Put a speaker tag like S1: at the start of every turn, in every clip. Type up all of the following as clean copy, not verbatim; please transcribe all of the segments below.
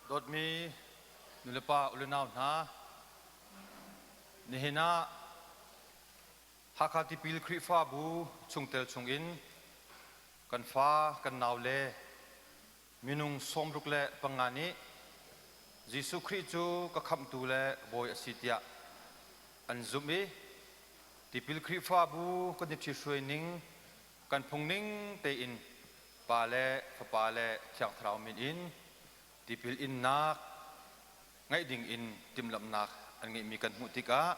S1: Dawtmi nulepa ulenau hna, nihin ah Hakha Tipil Khrihfabu chungtel chungin kan fa kan nau le minung 65 nih Jesuh Khrih cu ka khamhtu le Bawi a si tiah an zumh i Tipil Khrihfabu kan i ṭhithruai ning kan phung ning tein Pa le Fapa le Thiang Thlarau min in tipil innak ngeih ding in timhlamhnak an ngeihmi kan hmuh tikah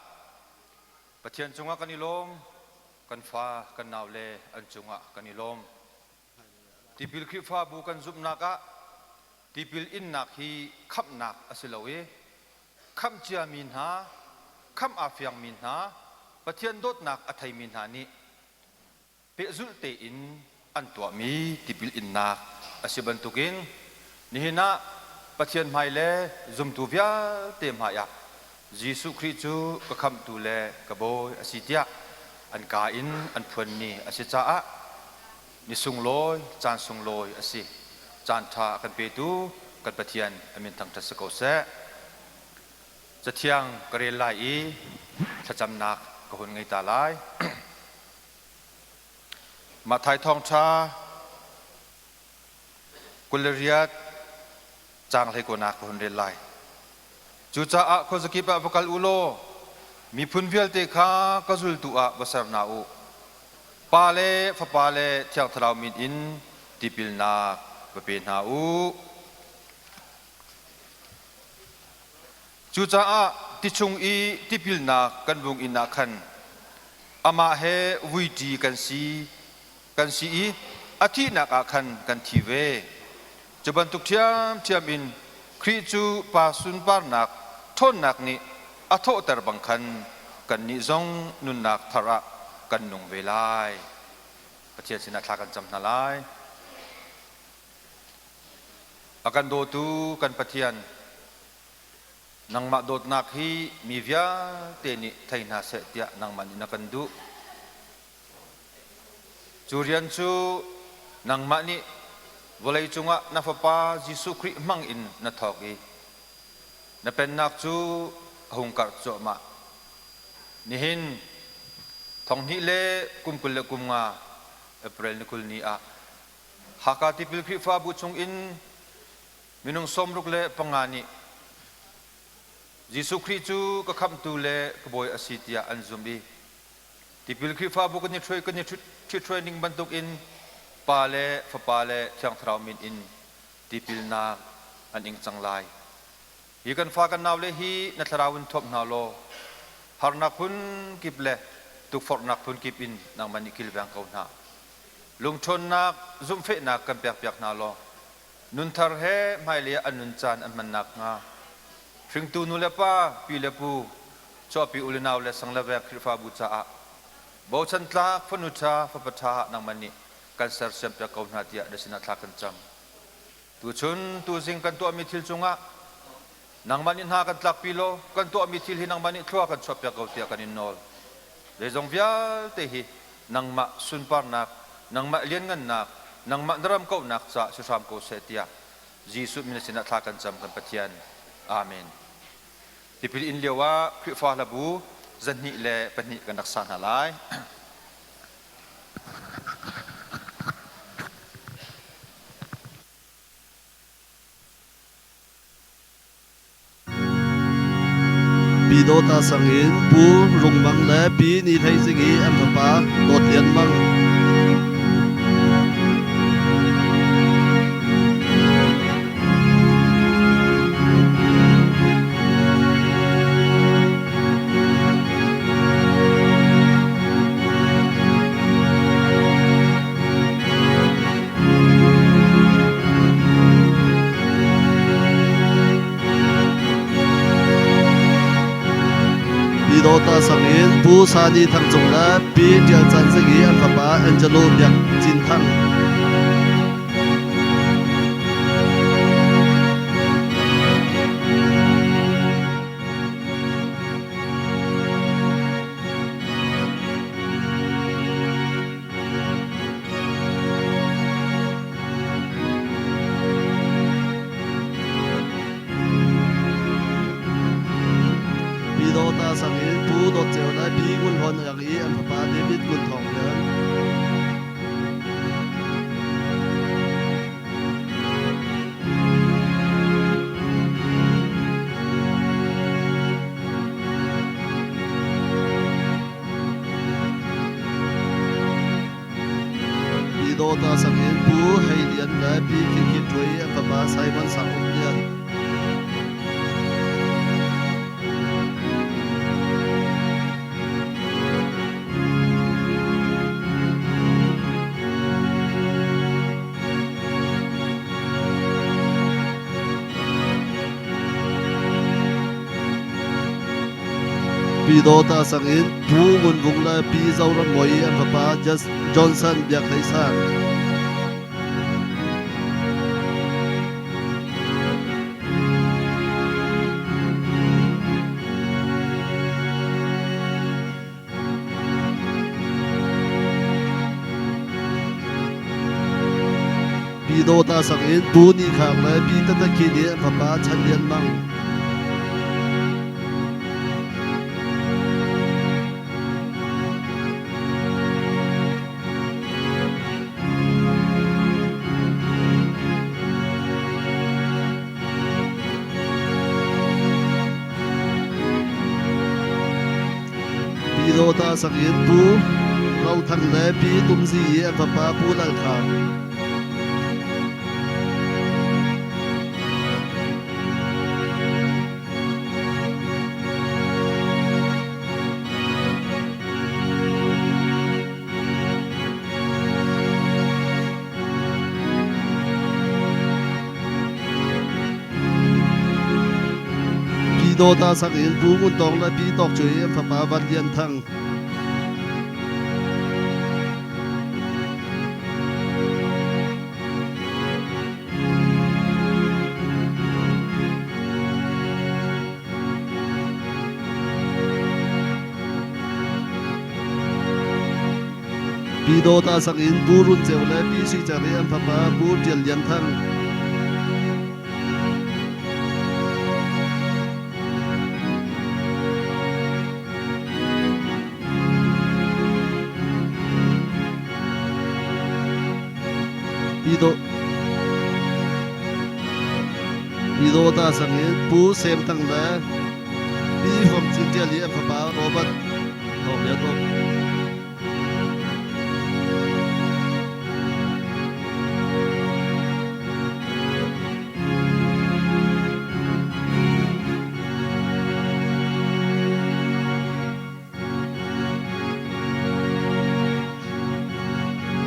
S1: Pathian cungah kan i lawm, kan fa kan nau le an cungah kan i lawm. Tipil Khrihfabu kan zumhnak ah tipil innak hi khamhnak a si lo i khamh ciami hna, khamh aa fiangmi hna, Pathian dawtnak a theimi hna nih pehzulh tein an tuahmi tipil innak a si bantukin nihin ah Pathian hmai le zumtu vialte hmaiah Jesuh Khrih cu ka khamhtu le ka Bawi a si tiah an kaa in an phuanmi a si caah ni sunglawi caan sunglawi a si. Caan ṭha a kan petu kan Pathian a min thangṭhat si ko seh. Cathiang ka rel lai i thlacamnak ka hun ngei ta lai. Matthai thawngṭha 28 caang 19 ka hun rel lai. Cucaah khuazakip ah va kal u law miphun vialte kha ka zultu ah va ser hna u. Pa le Fapa le Thiang Thlarau min in tipilnak va pe hna u. Cucaah tichung i tipilnak kan vung in ah khan amah he vuiṭi kan si kan si i a thihnak ah khan kan thi ve. Cu bantuk ṭhiamṭhiam in Khrih cu Pa sunparnak ṭhawnnak nih a thawhter bang khan kannih zong nunnak thar ah kan nung ve lai. Pathian sinah thla kan cam hna lai. A kan dawtu kan Pathian, nangmah dawtnak hi mi vialte nih thei hna seh tiah nangmah nih na kan duh. Cu rian cu nangmah nih vawlei cungah na Fapa Jesuh Khrih hmang in na thawk i na pennak cu a hung karh cuahmah. Nihin thonghnih le kum 25 April ni 20 ni ah Haka Tipil Khrihfabu chungin minung 65 nih Jesuh Khrih cu ka khamhtu le ka Bawi a si tiah an zumh i Tipil Khrihfabu kan i hruai kan i ṭhithruai ning bantukin Pa le Fapa le Thiang Thlarau min in tipilnak an ing cang lai. Hi kan fa kan naule hi na thlarau in thuam hna law harnak phun kip le tukforhnak phun kip in nangmah nih kilveng ko hna. Lungṭhawnnak, zumhfehnak kan pekpiak hna law nunthar he hmailei ah an nun caan an hman nakhnga hringtu nu le pa, pi le pu, chuahpi u le nau le sang le veng Khrihfabu caah bochan tlak fanu ṭha, fapa ṭha nangmah nih kan sersiampiak ko hna tiah na sinah thla kan cam. Tuchun tuzing kan tuahmi thil cungah nangmah nih hna kan tlakpi law kan tuahmi thil hi nangmah nih thlua kan chuahpiak ko tiah kan in nawl. Zeizong vialte hi nangmah sunparnak, nangmah lianngannak, nangmah na ram kauhnak caah si hram ko seh tiah Jesuh min sinah thla kan cam kan Pathian. Amen. Tipil in lio ah Khrihfa hlabu 202 kan rak sa hna lai.
S2: Pi Dawta sang in Pu Rung Mang le Pi Ni Hlei Zing i an fapa Dawt Lian Mang. Pi Dawta sang in Pu Sani Thang Cung le Pi Ṭial Chan Zing i an fapa Angelo Biak Cin Thang. sang in Pu Dawt Ceu le Pi Ngun Hlawn Iang i an fapa David Ngun Thawng Lian. Pi Dawta sang in Pu Hei Lian le Pi Khin Khin Ṭuai i an fapa Simon Sang Uk Lian. Pi Dawta sang in Pu Ngun Vung le Pi Zoram Mawi an fapa Johnson Biak Hlei Sang. Pi Dawta sang in Pu Ni Khang le Pi Tata Khin i an fapa Chan Lian Mang. Pi Dawta sang in Pu Ro Thang le Pi Tum Zi i an fapa Pu Lal Khang. Pi Dawta sang in Pu Ngun Tawng le Pi Tawk Cuai i an fapa Van Lian Thang. Pi Dawta sang in Pu Run Ceu le Pi Sui Cer i an fapa Pu Ṭial Lian Thang. Pi Dawta sang in Pu Sem Thang le Pi Vom Cin Ṭial i an fapa Robert Thawng Lian Uk.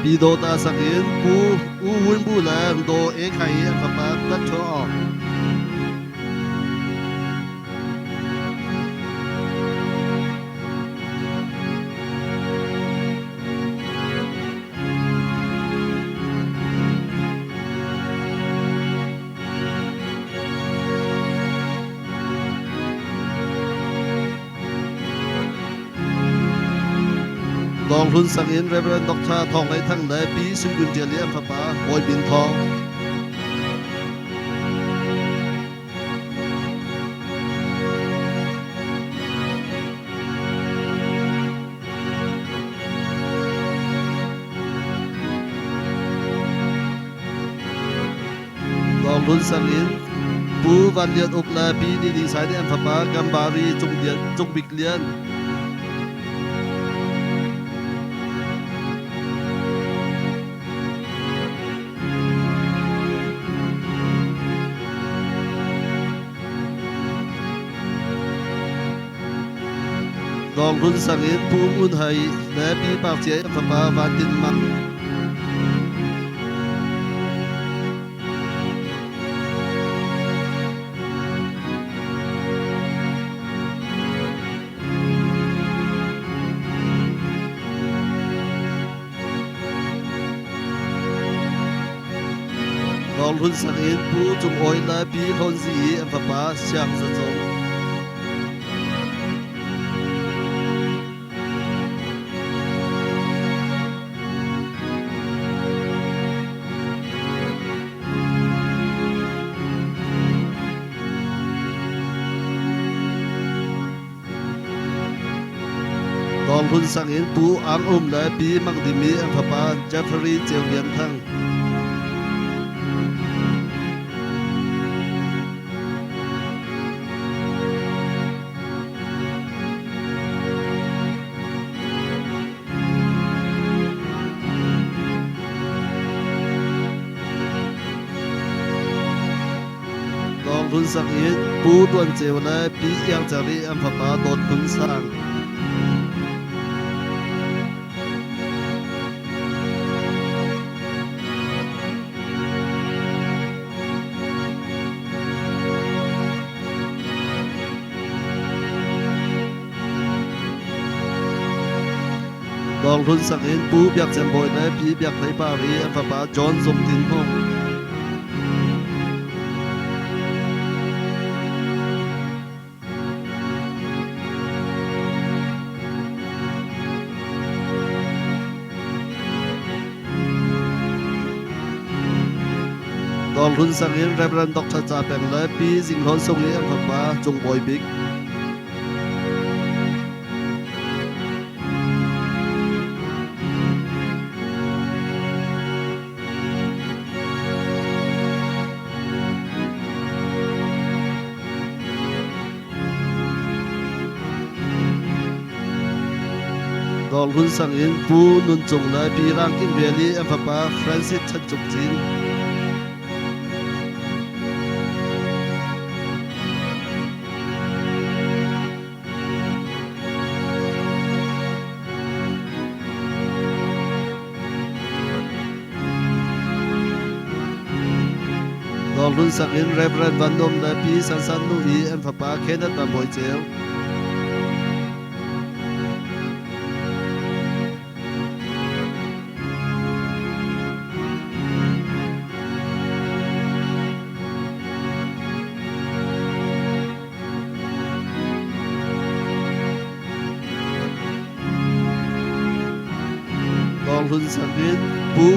S2: Pi Dawta sak in Pu U Win Bu le Daw E Khai i an fapa Tat Ṭho Aung. Dawng Hlun sang in Rev. Dr. Thawng Hlei Thang le Pi Sui Gun Ṭial i an fapa Bawi Bin Thawng. Dawng Hlun sang in Pu Van Lian Uk le Pi Ni Ni Sai nih an fapa Gambari Cung Lian, Cung Bik Lian. Dawng Hlun sang in Pu Ngun Hai le Pi Par Ciai an fapa Van Tin Mang. Dawng Hlun sang in Pu Cung Awi le Pi Hlawn Zi i an fapa Siang Za Cung. Dawnghlun sang in Pu Ang Um le Pi Mang Dim i an fapa Jeffrey Ceu Lian Thang. Dawnghlun sang in Pu Tuan Ceu le Pi Iang Cer i an fapa Dawt Hmun Sang. Dawnghlun sang in Pu Biak Cem Bawi le Pi Biak Hlei Par i an fapa John Zung Tin Hmung. Dawnghlun sang in Rev. Dr. Ca Peng le Pi Zing Hlawn Sung i an fapa Cung Bawi Bik. Dawrhlun sang in Pu Nun Cung le Pi Rang Kim Vel i an fapa Francis Chan Cung Cin. Dawrhlun sak in Reverend Van Dawm le Pi San San Nu i an fapa Kenneth Van Bawi Ceu. Dawrhlun sak in Pu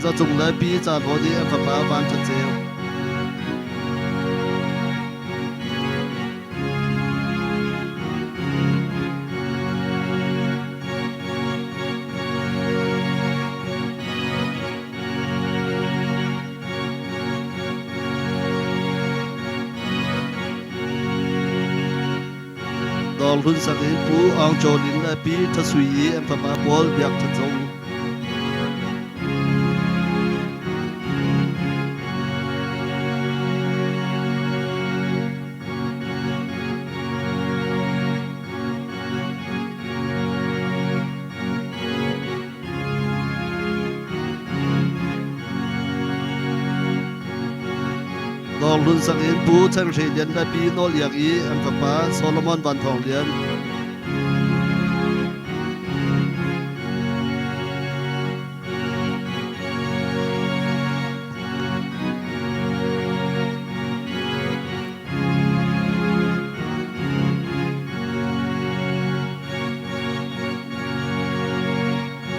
S2: Za Cung le Pi Ca Hlawn i an fapa Van Ṭha Ceu. Dawrhlun sak in Pu Aung Chaw Lin le Pi Tha Sui i an fapa Paul Biak Tha Cung. Dawrhlun sak in Pu Chan Hre Lian le Pi Nawl Iang i an fapa Solomon Van Thawng Lian.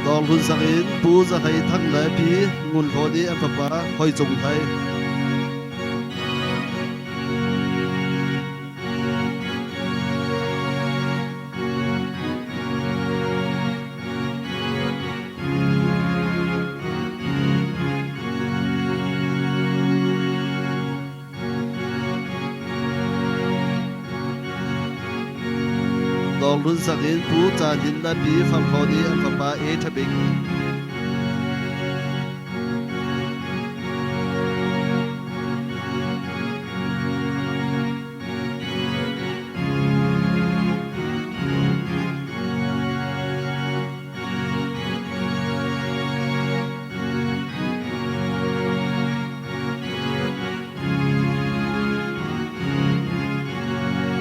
S2: Dawrhlun sak in Pu Za Hlei Thang le Pi Ngun Hlawn i an fapa Hoi Cung Hlei. Dawrhlun sak in Pu Ca Hnin le Pi Fam Hlawn i an fapa E Ṭha Bik.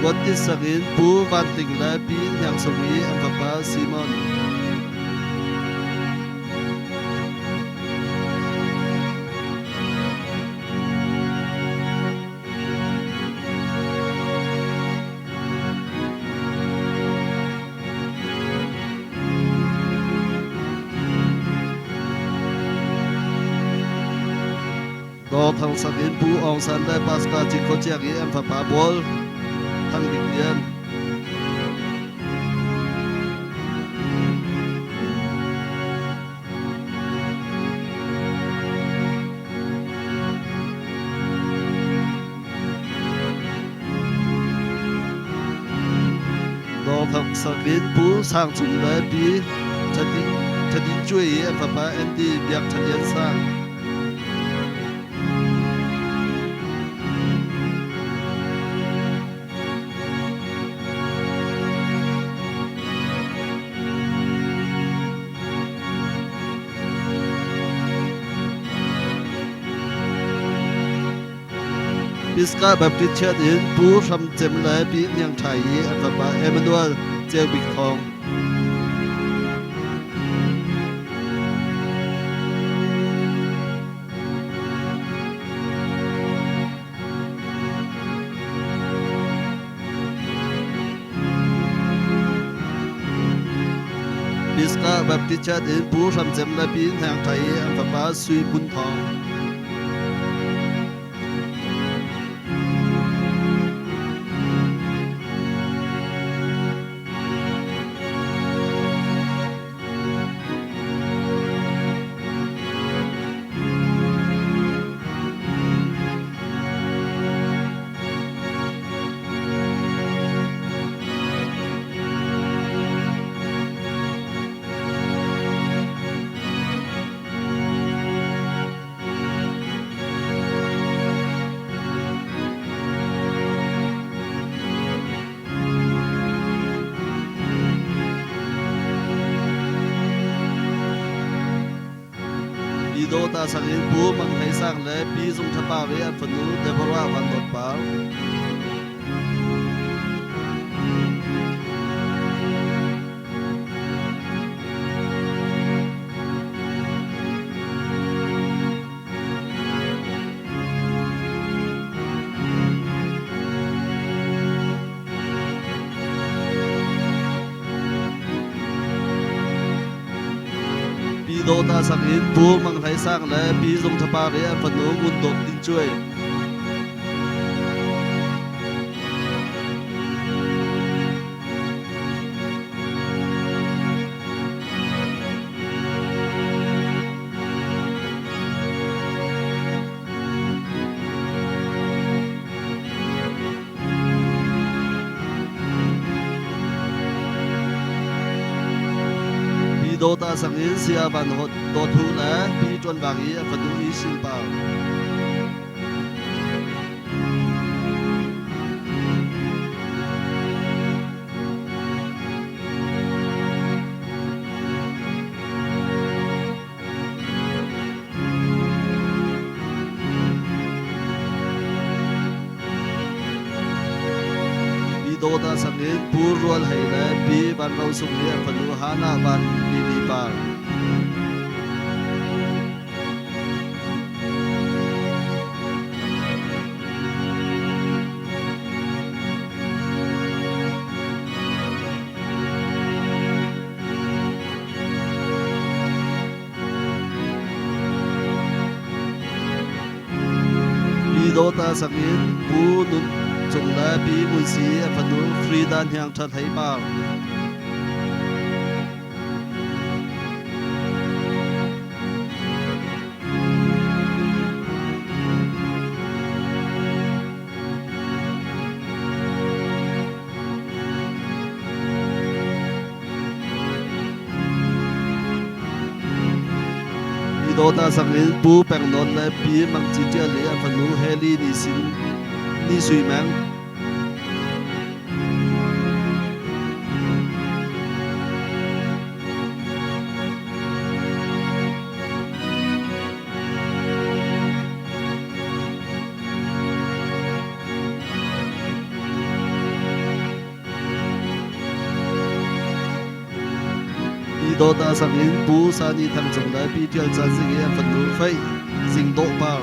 S2: Kuat sak in Pu Van Tling le Pi Hniang Sung i an fapa Simon. Daw Thang Sak in Pu Aung San le Pastor Cikho Ciak i an fapa Paul Thang Bik Lian. Sang in Pu Sang Cung le Pi Ṭha Din Cuai i an fapa Andy Biak Ṭha Lian Sang. Pisgah Baptist Church in Pu Hram Cem le Pi Hniang Ṭhai i an fapa Emmanuel Ceu Bik Thawng. Pisgah Baptist Church in Pu Hram Cem le Pi Hniang Ṭhai i an fapa Sui Hmun Thawng. Pi Dawta sang in Pu Mang Hlei Sang le Pi Zung Tha Par i an fanu Deborah Van Dawt Par. Pi Dawta sang in Pu Mang Hlei Sang le Pi Zung Tha Par i an fanu Ngun Dawt Tin Cuai. Pi Dawta sang in Saya Van Dawt Hu le Pi Ṭuan Vang i a fanu i Sin Par. Pi Dawta sang in Pu Rual Hei le Pi Van Ro Sung i an fanu Hannah Van Lili Par. Pi Dawta sang in Pu Nun Cung le Pi Ngun Si a fanu Frida Hniang Ṭha Hlei Par. Pi Dawta sang in Pu Peng Nawn le Pi Mang Ci Ṭial i a fanu Heli Ni Sin Ni Sui Meng. Pi Dawta sang in Pu Sani Thang Cung le Pi Ṭial Ca Zing i an fanu Feih Zing Dawh Par.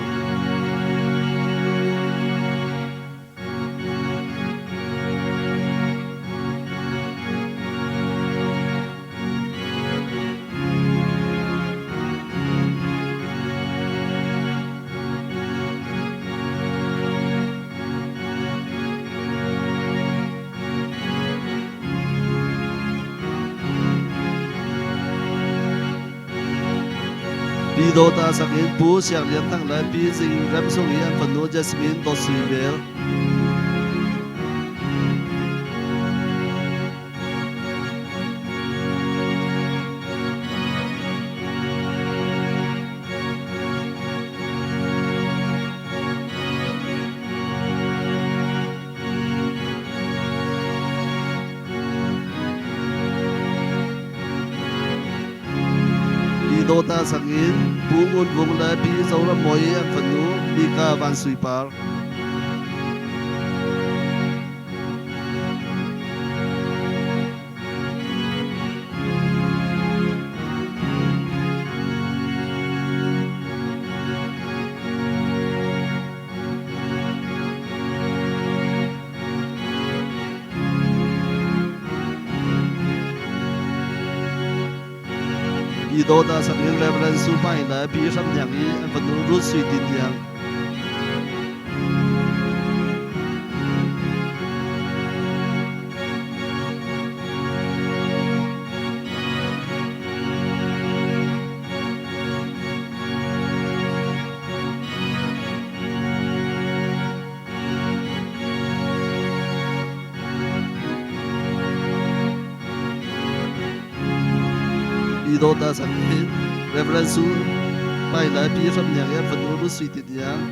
S2: Pi Dawta sak in Pu Siang Lian Thang le Pi Zing Rem Sung i an fanu Jasmine Dawt Sui Vel. Pyidawta sang in Pu Ngun Vung le Pi Zoram Mawi an fanu Mika Van Sui Par. Pyidawta sang in Reverend Su Pai le Pi Hram Hniang i an fanu Ruth Sui Tin Hniang. Pyidawta sang in Reverend Su Pai le Pi Hram Hniang i an fanu Ruth Sui Tin Hniang.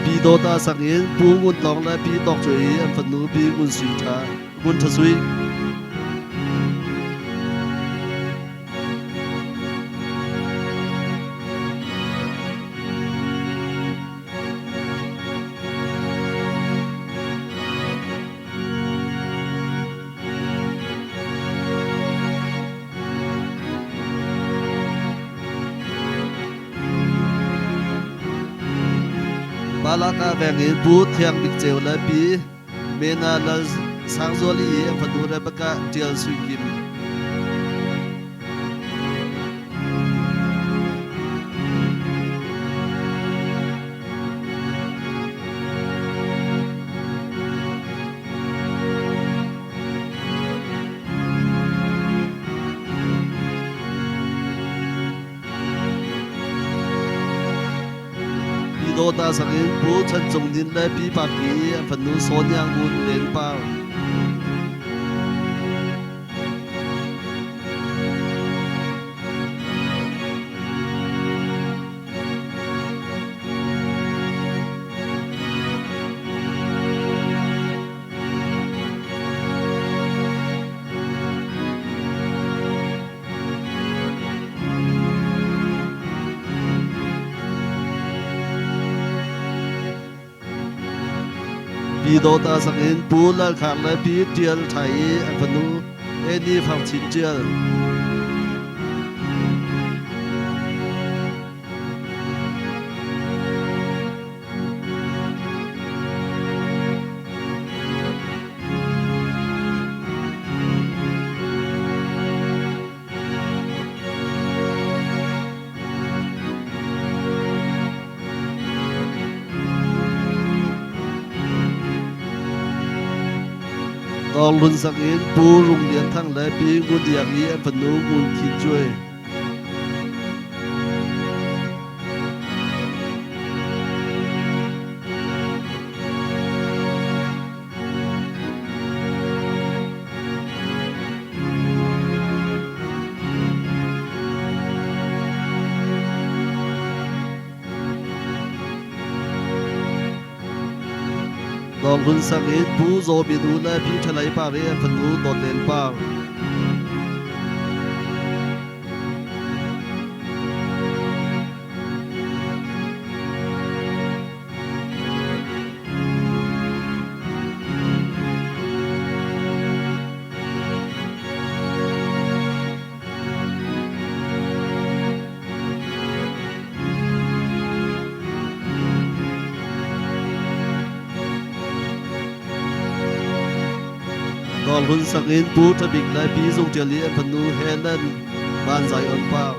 S2: Pyidawta sang in Pu Ngun Tawng le Pi Tawk Cuai i an fanu Pi Ngun Sui Ṭha Ngun Ṭha Sui. Palaka veng in Pu Thiang Bik Ceu le Pi Mena Lal Sangzuali i an fanu Rebecca Ṭial Sui Kim. Pyidawta sang in Pu Chan Cung Nin le Pi Par Ki i an fanu Sonia Ngun Len Par. Pyidawta sang in Pu Lal Khar le Pi Ṭial Ṭhai i an fanu Annie Fang Chin Ṭial. Dawrhlun sang in Pu Rung Lian Thang le Pi Ngun Iang i an fanu Ngun Khin Cuai. Dawrhlun sang in Pu Zaw Min U le Pi Ṭhalei Par i an fanu Dawt Len Par. Dawrhlun sang in Pu Ṭha Bik le Pi Zung Ṭial i an fanu Helen Van Zai On Par.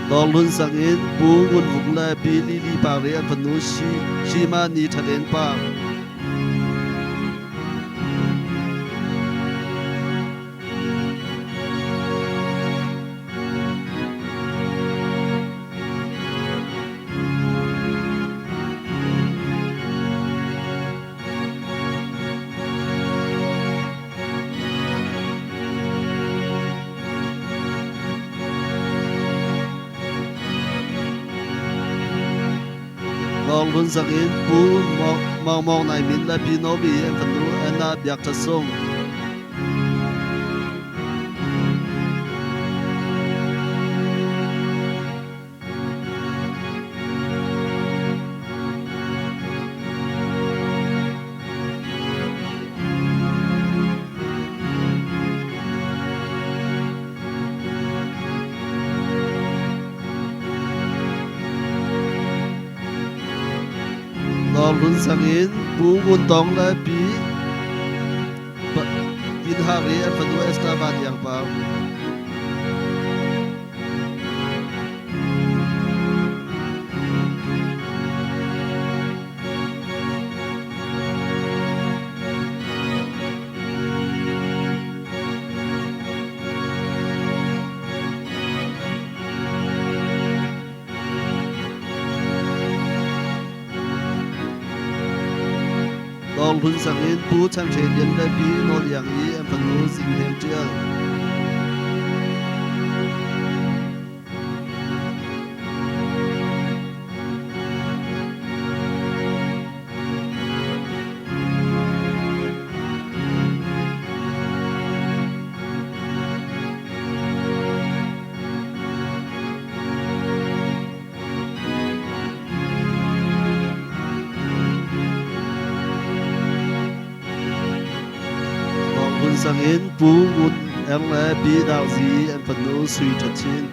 S2: Dawrhlun sang in Pu Ngun Vung le Pi Lily Par i an fanu Shima Ni Ṭha Len Par. Dawrhlun sang in Pu Mawng Mawng Nai Min le Pi Nomi an fanu Anna Biak Ṭha Sung. Dawrhlun sang in Pu Ngun Tawng le Pi Tin Har i an fanu Esther Van Iang Par. Dawrhlun sang in Pu Chan Hre Lian le Pi Nawl Iang i an fanu Zing Hnem Ṭial. Dawrhlun sang in Pu Ngun Eng le Pi Dar Zi an fanu Sui Ṭha Chin.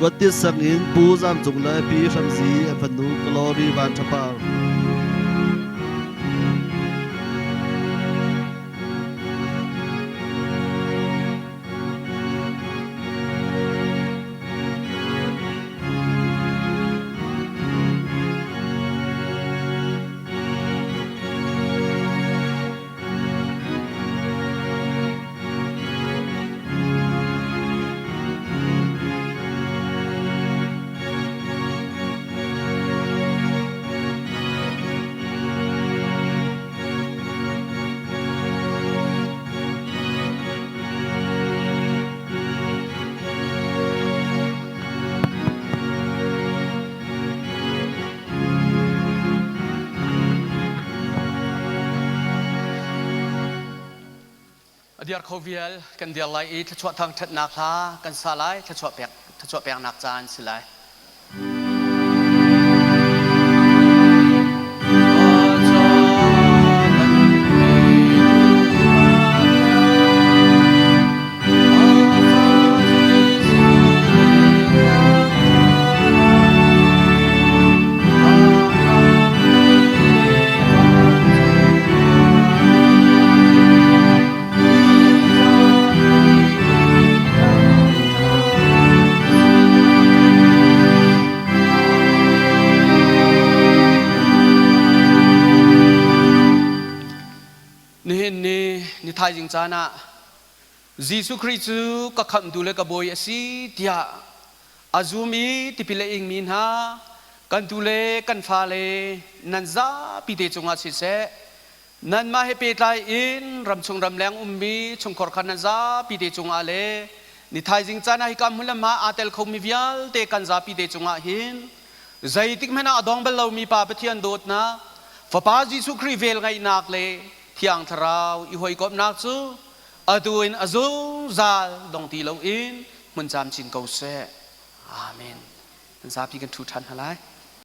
S2: Kuattit sang in Pu Zam Cung le Pi Hram Zi an fanu Glory Van Ṭha Par.
S3: A diar kho vial kan dir lai i thluachuah thangṭhatnak hla kan sa lai thluachuah pek thluachuah peknak caan si lai. Nihin ni ni thaizing caan ah Jesuh Khrih cu ka khamhtu le ka bawi a si tiah a zum i tipil a ingmi hna kan tu le kan fale nan zapi te cungah siseh Nanmah he pehtlai in ramchung ramleng ummi chungkhar kha nan zapi te cungah le ni thaizing caan ah hika hmun le hma aa tel khomi vialte kan zapi te cungah hin zeitik hmanh ah a dong bal lomi Pa Pathian dawtnak, Fapa Jesuh Khrih vel ngeihnak le Thiang Thlarau i hawikomhnak cu atu in a zungzal dong ti loin hmun camcin ko seh. Amen. Kan zapi kan ṭhu ṭhan hna lai.